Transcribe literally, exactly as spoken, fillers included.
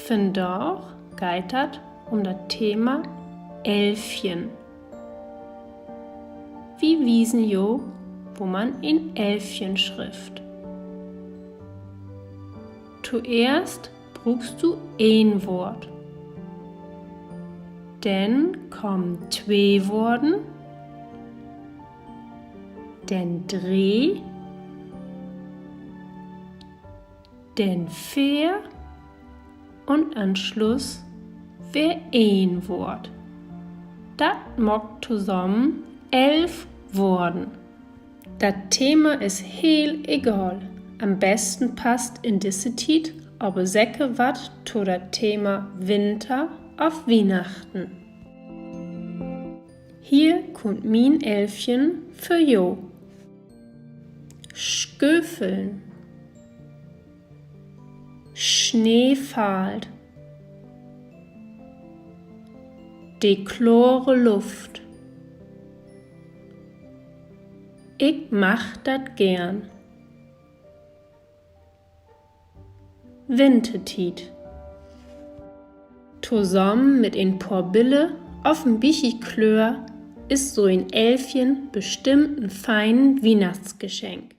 Vandaag geiht dat um dat Thema Elfchen. Wi wiesen jo, wo man en Elfchen schrifft. Toeerst bruukst du een Woort. Denn kaamt twee Woorden, denn dree, denn veer un an Sluss weer een Woort. Dat maakt tosamen elf Woorden. Dat Thema is heel egal. An besten passt in disse Tiet aver seker wat to dat Thema Winter of Wiehnachten. Hier kummt mien Elfchen för jo. Schöffeln. Snee fallt. De klore Luft. Ik mag dat geern. Wintertiet. Tosamen mit en poor Biller of en bietje Klöör is so en Elfchen bestimmt en fein Wiehnachtsgeschenk.